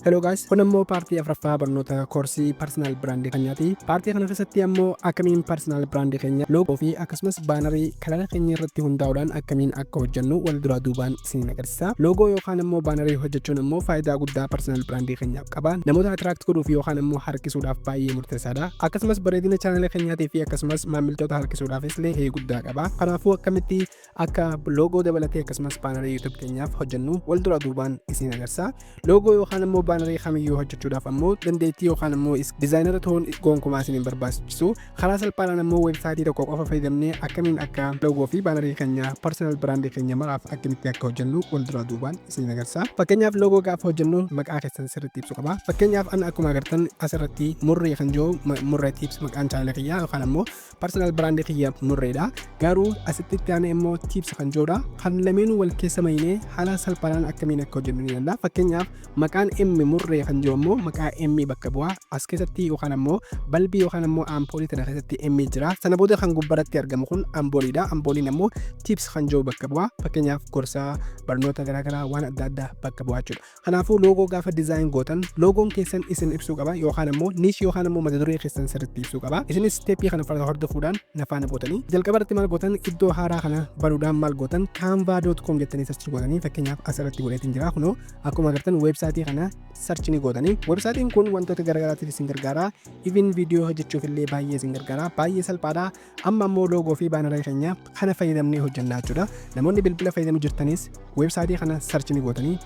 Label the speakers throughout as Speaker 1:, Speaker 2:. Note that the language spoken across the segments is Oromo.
Speaker 1: Hello guys, kun ammoo paartii afuraffaa barnoota koorsii personal brandii keenyaati. Paartii kana keessatti ammoo akkamiin personal brandii keenya loogoo fi akkasumas baanarii color keenya irratti hundaa'uudhaan akkamiin akka hojjennu wal duraa duubaan isin agarsiisa. Loogoo yookaan ammoo baanarii hojjechuun ammoo faayidaa guddaa personal brandii keenyaaf qaba. Namoota attract godhuuf yookaan ammoo harkisuudhaaf baay'ee murteessaadha. Akkasumas bareedina chaanala keenyaatii fi akkasumas maamiltoota harkisuudhaafis illee gahee guddaa qaba. Kanaafuu akkamitti akka loogoo dabalatee akkasumas baanarii YouTube keenyaaf hojjennu wal duraa duubaan isin agarsiisa. Loogoo yookaan ammoo baanarii kamiyyuu hojjechuudhaaf ammoo dandeettii yookaan ammoo designer ta'uun gonkumaa isin hin barbaachisu. Karaa salphaadhaan ammoo weebsaayitii tokko qofa fayyadamnee akkamiin akka loogoo fi baanarii keenya personal brandii keenya maraaf akkamitti akka hojjennu wal duraa duubaan isin agarsiisa. Fakkeenyaaf, loogoo gaafa hojjennu maqaa keessan sirriitti ibsu qaba. Fakkeenyaaf, an akkuma agartan asirratti Murree kan jiru, Murree Tips maqaan chaanala kiyyaa yookaan ammoo personal brandii kiyya Murreedha. Garuu asitti itti aanee immoo Tips kan jirudha. Kan lameenuu wal keessa maynee haala salphaadhaan akkamiin akka hojjennu ni ilaalla. Fakkeenyaaf, maqaan M Murree kan jiru ammoo maqaa M bakka bu'aa. As keessatti yookaan ammoo balbii yookaan ammoo ampoolii tana keessatti M jira. Sana booda kan gubbaratti argamu kun ampooliidha. Ampooliin ammoo Tips kan jiru bakka bu'aa. Fakkeenyaaf, gorsaa barnoota garaagaraa, waan adda addaa bakka bu'aa jechuudha. Kanaafuu loogoo gaafa design gootan loogoon keessan isin ibsuu qaba yookaan ammoo niche yookaan ammoo mata duree keessan sirriitti ibsuu qaba. Isinis steppii kana hordofuudhaan nafaana gootanii jalqaba irratti maal gootan? Iddoo haaraa kana banuudhaan maal gootan? canva.com jettanii search gootanii, fakkeenyaaf asirratti godheetiin jira. Kunoo akkuma agartan weebsaayitii kana search ni gootanii. Weebsaayitiin kun wantoota garaagaraatiif isin gargaara. Even viidiyoo hojjechuuf illee baay'ee isin gargaara. Baay'ee salphaadha. Amma ammoo loogoo fi baanarii keenya kana fayyadamnee hojjannaa jechuudha. Namoonni bilbila fayyadamu jirtanis weebsaayitii kana search ni gootanii,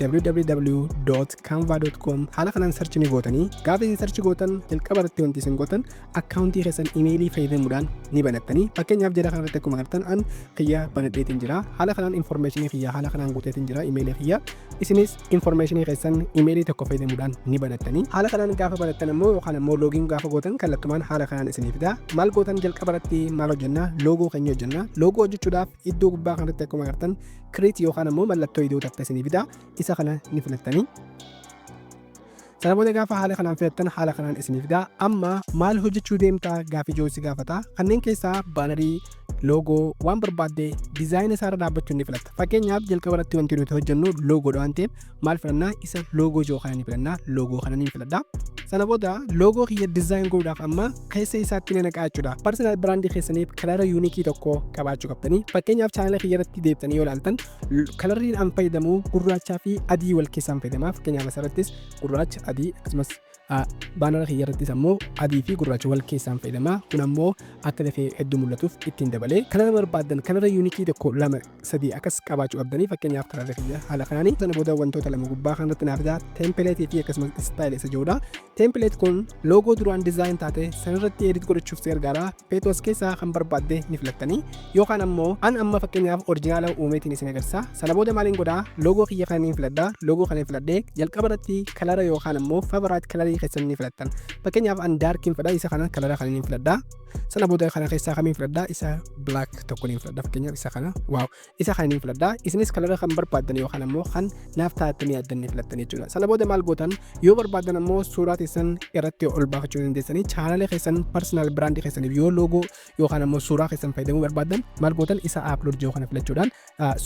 Speaker 1: www.canva.com haala kanaan search ni gootanii. Gaafa isin search gootan jalqaba irratti wanti isin gootan akkaawuntii keessan imeelii fayyadamuudhaan ni banattanii. Fakkeenyaaf, jara kanarratti akkuma agartan an kiyya banadheetiin jira. Haala kanaan informationii kiyya haala kanaan guuteetiin jira imeelii kiyya. Isinis informationii keessan imeelii tokko fayyadamuudhaan ni banattanii. Haala kanaan gaafa banattan ammoo yookaan ammoo login gaafa gootan kallattumaan haala kanaan isinii fida. Maal gootan? Jalqaba irratti maal hojjenna? Loogoo keenya hojjenna. Loogoo hojjechuudhaaf iddoo gubbaa kanatti akkuma agartan create yookaan ammoo mallattoo iddoo takka isinii fida. Isa kana ni filattanii. Sana booda gaafa haala kanaan filattan haala kanaan isinii fida. Amma maal hojjechuu deemtaa gaafii ijoo si gaafata. Kanneen keessaa baanarii, loogoo, waan barbaadde diizaayina isaarra dhaabbachuun ni filatta. Fakkeenyaaf, jalqaba irratti wanti nuti hojjennu loogoodha waan ta'eef maal filannaa? Isa loogoo jiru kana ni filannaa. Loogoo kana ni filadha. Sana booda loogoo kiyya design godhuudhaaf amma keessa isaatti ni naqaa jechuudha. Personal brandii keessaniif color unique tokko qabaachuu qabdanii. Fakkeenyaaf, chaanala kiyya irratti deebitanii yoo ilaaltan colorriin an fayyadamu gurraachaa fi adii wal keessaan fayyadama. Fakkeenyaaf, asirrattis gurraacha, adii, akkasumas baanara kiyya irrattis ammoo adii fi gurraacha wal keessaan fayyadama. Kun ammoo akka dafee hedduu mul'atuuf ittiin dabalee. Color barbaaddan color unique tokko, lama, sadii akkas qabaachuu qabdanii. Fakkeenyaaf, color kiyya haala kanaanii. Sana booda wantoota lama gubbaa kanarratti naaf fidaa, templateii fi akkasumas style isa jedhudha. Template kun loogoo duraan design taate sanirratti edit godhachuuf si gargaara. Feetu as keessaa kan barbaadde ni filattanii yookaan ammoo an amma fakkeenyaaf original uumeetiin isin agarsiisa. Sana booda maaliin godhaa? Loogoo kiyya kana ni filadha. Loogoo kana filadhee jalqaba irratti color yookaan ammoo favorite colorii keessan ni filattan. Fakkeenyaaf, an darkiin fedha, isa kana color kana ni filadha. Sana booda kana keessaa kamiin filadha? Isa black tokko ni filadha. Fakkeenyaaf, isa kana, wow, isa kana ni filadha. Isinis color kan barbaaddan yookaan ammoo kan naaf taatanii addan ni filattan jechuudha. Sana booda maal gootan? Yoo barbaaddan ammoo suuraa teessan irratti ol baafachuu dandeessanii. Chaanala keessan personal brandii keessaniif yoo loogoo yookaan ammoo suuraa keessan fayyadamuu barbaaddan maal gootan? Isa upload jiru kana filachuudhaan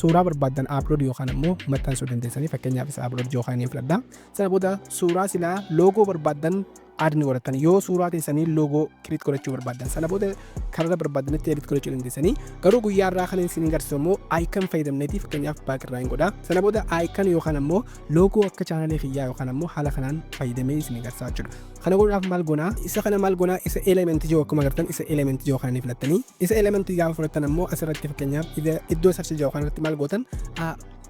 Speaker 1: suuraa barbaaddan upload yookaan ammoo maxxansuu dandeessanii. Fakkeenyaaf, isa upload jiru kana ni filadha. Sana booda suuraa silaa loogoo barbaaddan add ni godhatan yoo suuraa teessanii loogoo create godhachuu barbaaddan. Sana booda karaa barbaadanitti edit godhachuu dandeessanii. Garuu guyyaa irraa kan isin agarsiisu immoo icon fayyadamneeti. Fakkeenyaaf, back irraa hin godha. Sana booda icon yookaan ammoo loogoo akka chaanalee kiyyaa yookaan ammoo haala kanaan fayyadamee isin agarsiisaa jechuudha. Kana godhuudhaaf maal goonaa? Isa kana maal goonaa? Isa element jiru, akkuma agartan isa element jiru kana ni filattanii. Isa element gaafa fudhattan ammoo asirratti fakkeenyaaf iddoo search jiru kanarratti maal gootan?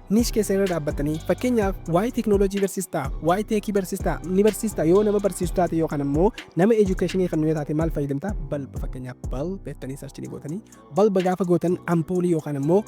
Speaker 1: Niche keessa irra dhaabbatanii, fakkeenyaaf, waa'ee teeknooloojii barsiistaa, waa'ee techii barsiistaa ni barsiistaa, yoo nama barsiistu taate yookaan ammoo nama educationii kan nuyi taate maal fayyadamta? Bulb, fakkeenyaaf, bulb jettanii search ni gootanii. Bulb gaafa gootan ampoolii yookaan ammoo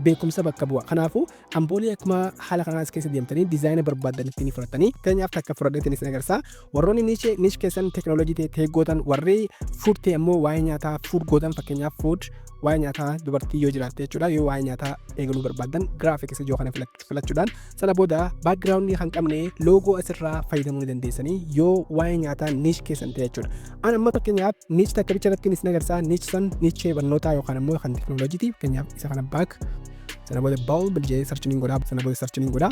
Speaker 1: beekumsa bakka bu'a. Kanaafuu ampoolii akkuma haala kanaas keessa deemtanii diizaayina barbaaddan ittiin fudhattanii. Fakkeenyaaf, takka fudhadheetiin isin agarsiisa. Warroonni niche keessan teeknooloojii ta'e gootan, warri food ta'e ammoo waa'ee nyaataa food gootan, fakkeenyaaf food, waa'ee nyaataa dubartii yoo jiraatte jechuudha, yoo waa'ee nyaataa eegaluu barbaaddan graphics ijoo kana filachuudhaan sana booda backgroundii kan qabne loogoo asirraa fayyadamuu ni dandeessanii yoo waa'ee nyaataa niche keessan ta'e jechuudha. An amma fakkeenyaaf niche takka bicha irratti isin agarsiisa. Niche san nichee barnootaa yookaan ammoo kan teeknooloojiiti. Fakkeenyaaf, isa kana back, sana booda bulb jedhee search niin godhaa. Sana booda search niin godhaa.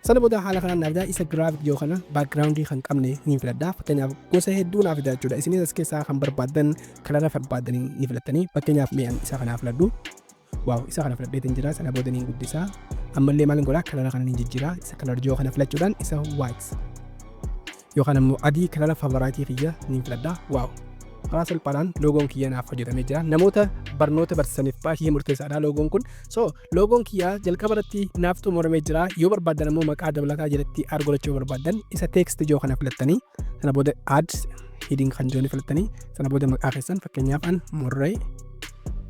Speaker 1: Sana booda haala kanaan naaf fidaa. Isa graphic yoo kana backgroundii kan qabne ni filadha. Fakkeenyaaf gosa hedduu naaf fidaa jechuudha. Isinis as keessaa kan barbaaddan, colora barbaaddan ni filattanii. Fakkeenyaaf mi'an isa kanaa filadhu. Wow, isa kana filadheetiin jira. Sana booda ni guddisaa. Ammallee maal godhaa? Colora kana ni jijjiira. Isa color joo kana filachuudhaan isa white yookaan ammoo adii, colora favorite kiyya ni filadha. Wow, karaa salphaadhaan loogoon kiyya naaf hojjetamee jira. Namoota barnoota barsiisaniif baay'ee murteessaadha loogoon kun. So loogoon kiyya jalqaba irratti naaf xumuramee jira. Yoo barbaaddan ammoo maqaa dabalataa jalatti argachuu barbaaddan, isa text joo kana filattanii, sana booda add heading kan jiru filattanii, sana booda maqaa keessan, fakkeenyaaf an Murree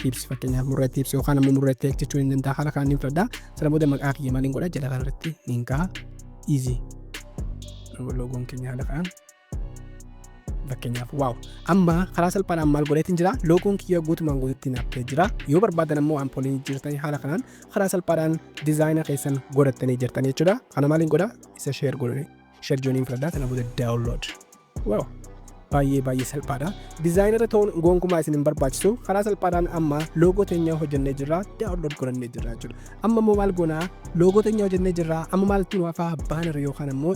Speaker 1: Tips, fakkeenyaaf Murree Tips yookaan ammoo Murree Tech jechuu ni danda'a. Haala kanaan ni filadha. Sana booda maqaa kiyya maaliin godha? Jala kanarratti ni ka'a. Easy. Loogoon keenya haala kanaan fakkeenyaaf. Wow, amma karaa salphaadhaan maal godheetiin jira? Loogoon kiyya guutumaan guututti naaf ta'ee jira. Yoo barbaadan ammoo ampooliin jirtanii, haala kanaan karaa salphaadhaan designa keessan godhattanii jirtan jechuudha. Kana maaliin godha? Isa share godhanii, share jooniin filadhaa. Sana booda download. Wow, baay'ee baay'ee salphaadha. Designera ta'uun gonkumaa isin hin barbaachisu. Karaa salphaadhaan amma loogoo teenya hojjennee jirra, download godhannee jirra jechuudha. Amma immoo maal goonaa? Loogoo teenya hojjennee jirra. Amma maaltu nu hafaa? Banner yookaan ammoo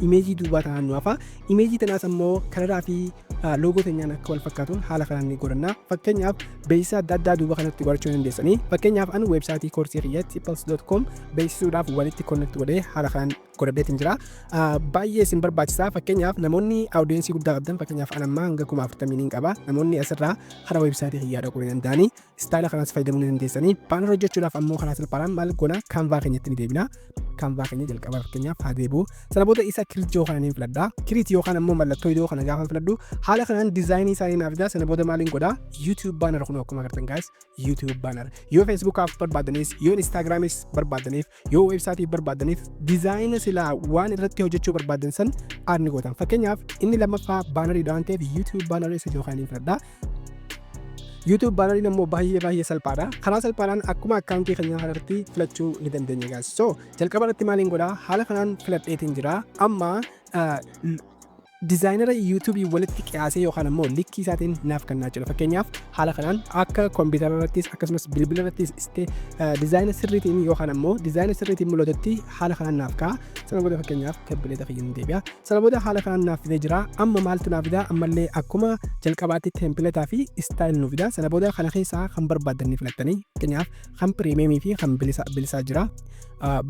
Speaker 1: imageii duubaa ta'an nu hafa. Imageii tanaas ammoo coloraa fi loogoo teenyaan akka wal fakkaatuun haala kanaan ni godhanna. Fakkeenyaaf beeksisa adda addaa duuba kanatti godhachuu dandeessanii. Fakkeenyaaf an websiteii koorsii kiyya tipples.com beeksisuudhaaf walitti connect godhee haala kanaan godhadheetiin jira. Baay'ee isin barbaachisaa. Fakkeenyaaf namoonni audienceii guddaa qabdan, fakkeenyaaf an amma hanga 40,000 niin qaba. Namoonni asirraa karaa websiteii kiyyaa dhaquu ni danda'anii. Styla kanas fayyadamuu ni dandeessanii. Banner hojjechuudhaaf ammoo karaa salphaadhaan maal goona? Canva keenyatti ni deebina. Canva keenya jalqaba fakkeenyaaf haa deebi'u. Sana booda isa create joo kana ni filadha. Create yookaan ammoo mallattoo iddoo kana gaafa filadhu, haala kanaan designii isaanii naaf fida. Sana booda maaliin godhaa? YouTube banner. Kun akkuma agartan guys, YouTube banner. Yoo Facebookaaf barbaadaniis, yoo Instagramis barbaadaniif, yoo websiteiif barbaadaniif, designa silaa waan irratti hojjechuu barbaadan san add ni gootan. Fakkeenyaaf inni lammaffaa banneriidha waan ta'eef, YouTube bannerii isa yookaan ni filadha. YouTube banneriin ammoo baay'ee baay'ee salphaadha. Karaa salphaadhaan akkuma accountii keenya kanarratti filachuu ni dandeenya guys. So jalqaba irratti maaliin godhaa? Haala kanaan filadheetiin jira. Amma designera YouTubeii walitti qiyaasee yookaan ammoo likkii isaatiin naaf kennaa jira. Fakkeenyaaf haala kanaan akka kompiitara irrattis akkasumas bilbila irrattis istee designa sirriitiin yookaan ammoo designa sirriitiin mul'atutti haala kanaan naaf ka'a. Sana booda fakkeenyaaf templatea kiyya ni deebi'a. Sana booda haala kanaan naaf fidee jira. Amma maaltu naaf fida? Ammallee akkuma jalqabaatti templatea fi style nu fida. Sana booda kana keessaa kan barbaaddan ni filattanii. Fakkeenyaaf kan premiumii fi kan bilisaa jira.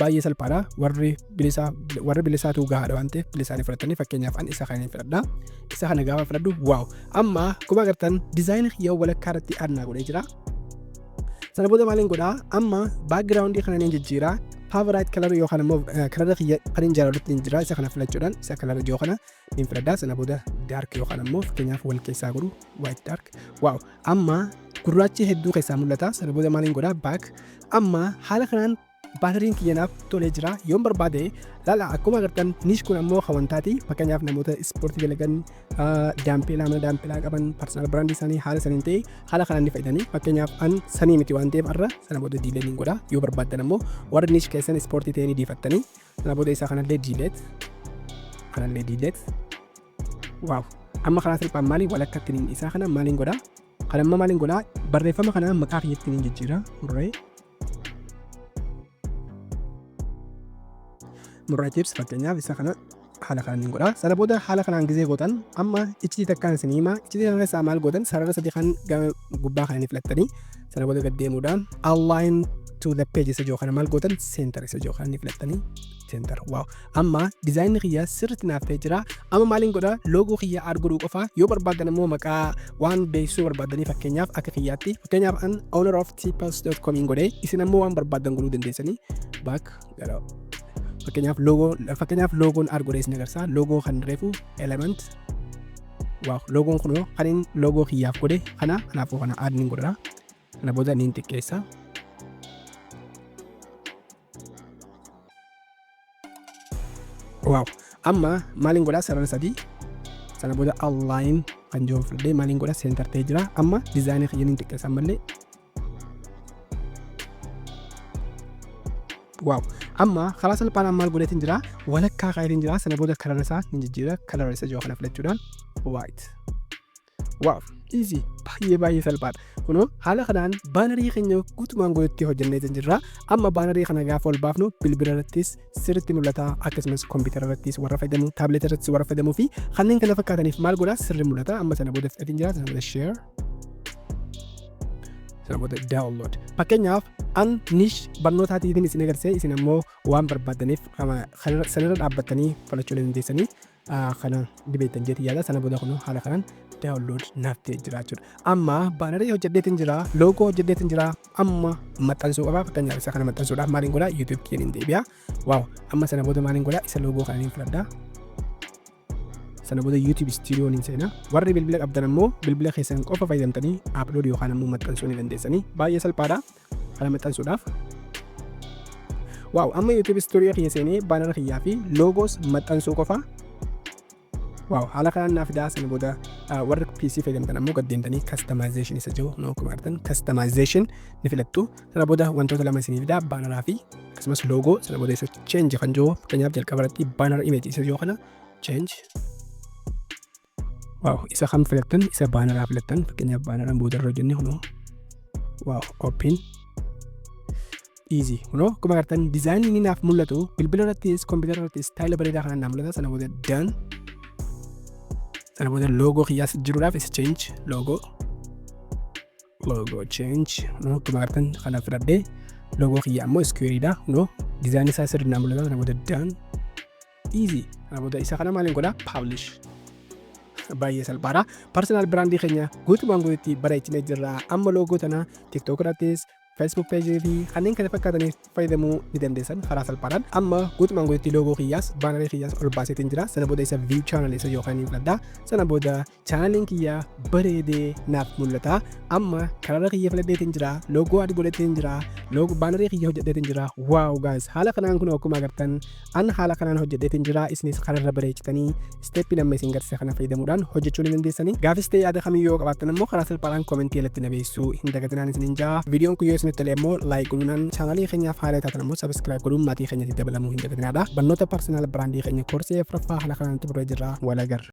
Speaker 1: Baay'ee salphaadha. Warri bilisaa, warri bilisaatu gahaadha waan ta'eef bilisaa ni filattanii. Fakkeenyaaf an isa kana ni filadha. Isa kana gaafa filadhu, wow, amma akkuma agartan designa kiyya walakkaa irratti add naa godhee jira. Sana booda maaliin godhaa? Amma backgroundii kana ni jijjiiraa. Favorite color yookaan immoo colora kiyya kan hin jaalladhutti hin jira. Isa kana filachuudhaan isa colora jiru kana ni filadha. Sana booda dark yookaan ammoo fakkeenyaaf wal keessaa godhu, white dark. Wow, amma gurraachi hedduu keessaa mul'ata. Sana booda maaliin godhaa? Back. Amma haala kanaan banneriin kiyya naaf tolee jira. Yoon barbaade laala, akkuma agartan niche kun ammoo hawantaati. Fakkeenyaaf namoota ispoortii dalagan, dumbbellaa, mana dumbbellaa qaban, personal brandii isaanii haala saniin ta'e haala kanaan ni fayyadanii. Fakkeenyaaf an sanii miti waan ta'eef har'a sana booda delete ni godha. Yoo barbaaddan ammoo warri niche keessan ispoortii ta'e ni diifattanii. Sana booda isaa kanallee delete, kanallee delete. Wow, amma karaa salphaan maali walakkatti isaa kana maaliin godha? Kan amma maaliin godha? Barreeffama kana maqaa kiyyatti ni jijjiira. Murree Tips fakkeenyaaf isa kana haala kanaan ni godha. Sana booda haala kanaan gizee gootan, amma iccitii takkaan isin hima. Iccitii kana keessaa maal gootan? Sarara sadii kan gama gubbaa kana ni filattanii, sana booda gad deemuudhaan align to the page isa jiru kana maal gootan? Center isa jiru kana ni filattanii, center. Wow, amma designni kiyya sirriitti naaf ta'ee jira. Amma maaliin godha? Loogoo kiyya add godhuu qofa. Yoo barbaadan immoo maqaa waan beeksisuu barbaadanii, fakkeenyaaf akka kiyyaatti, fakkeenyaaf an owner of tpulse.com godhee, isin ammoo waan barbaadan godhuu dandeessanii. Back gara fakkeenyaaf loogoo, fakkeenyaaf loogoon add godhee isin agarsiisa. Loogoo kan reefu element. Wow, loogoon kun kan inni loogoo kiyyaaf godhe kana. Kanaafuu kana add ni godha. Kana booda niin xiqqeessa. Wow, amma maaliin godhaa? Sarara sadii, sana booda align kan jiru filadhee maaliin godhaa? Center ta'ee jira. Amma designii kiyya niin xiqqeessa ammallee. Wow, amma karaa salphaadhaan maal godheetiin jira? Walakkaa kaayetiin jira. Sana booda colora isaa ni jijjiira. Colora isa jiru kana filachuudhaan white. Wow, easy, baay'ee baay'ee salphaadha. Kunoo haala kanaan bannerii keenya guutumaan guututti hojjennee jirra. Amma bannerii kana gaafa ol baafnu bilbila irrattis sirriitti mul'ata, akkasumas kompiitara irrattis warra fayyadamu, tablet irrattis warra fayyadamuu fi kanneen kana fakkaataniif maal godhaa, sirri mul'ata. Amma sana booda fudhatiin jira, sana booda share, sana booda download. Fakkeenyaaf an niche barnootaatiin isin agarsiise, isin ammoo waan barbaaddaniif sanirra dhaabbattanii filachuu dandeessanii kana dibeettan jeetii yaada. Sana booda kun haala kanaan download naaf ta'e jira jechuudha. Amma bannerii hojjedheetiin jira, logo hojjedheetiin jira, amma maxxansuu qaba. Fakkeenyaaf isa kana maxxansuudhaaf maaliin godhaa? YouTube kiyyaan hin deebi'a. Wow, amma sana booda maaliin godhaa? Isa logo kana niin filadhaa. Sana booda YouTube Studio niin seena. Warri bilbila qabdan ammoo bilbila keessan qofa fayyadamtanii upload yookaan ammoo maxxansuu ni dandeessanii. Baay'ee salphaadha. Kana maxxansuudhaaf. Wow, amma YouTube Studio kiyya seenee bannera kiyyaa fi logos maxxansuu qofa. Wow, haala kanaan naaf fidaa. Sana booda warri PC fayyadamtan ammoo gad deemtanii customization isa jiru, no, akkuma argitan customization ni filattu. Sana booda wantoota lama isinii fidaa, banneraa fi akkasumas logo. Sana booda isa change kan jiru, fakkeenyaaf jalqaba irratti banner image isa jiru kana change. Wow, isa kam filattan? Isa banneraa filattan. Fakkeenyaaf banneraan booda irra hojjenne kunoo. Wow, open, easy. Kunoo akkuma agartan designii inni naaf mul'atu bilbila irrattis kompiitara irrattis style bareedaa kanaan naaf mul'ata. Sana booda done. Sana booda logo kiyyaas jiruudhaaf isa change logo, logo change. Kunoo akkuma agartan kana filadhee, logo kiyya ammoo squareidha. Kunoo designii isaa sirrii naaf mul'ata. Sana booda done, easy. Sana booda isa kana maaliin godhaa? Publish. Baay'ee salphaadha. Personal brandii keenya guutumaan guututti bareechinee jirra. Amma logo tana TikTok irrattis, Facebook page fi kanneen kana fakkaataniif fayyadamuu ni dandeessan karaa salphaadhaan. Amma guutumaan guututti logo kiyyaas bannerii kiyyaas ol baaseetiin jira. Sana booda isa view channel isa yookaan ni filadha. Sana booda channeliin kiyya bareedee naaf mul'ata. Amma colora kiyya filadheetiin jira. Logo adii godhateen jira. Logo bannerii kiyya hojjedheetiin jira. Wow guys, haala kanaan kun akkuma agartan an haala kanaan hojjedheetiin jira. Isinis kanarra bareechitanii steppii nama isin garsiisa kana fayyadamuudhaan hojjechuu ni dandeessanii. Gaafis ta'e yaada kamiyyuu qabaattan immoo karaa salphaadhaan commentii jalatti na beeksisuu hin dagatinaan isiniin jaa. Viidiyoon kun yoo isinitti tole immoo like godhuudhaan, channelii keenyaaf haala taatan immoo subscribe godhuun maatii keenyatti dabalamuu hin dagatinaadha. Barnoota personal brandii keenya koorsii afuraffaa haala kanaan xumuree jirra. Wal agarra.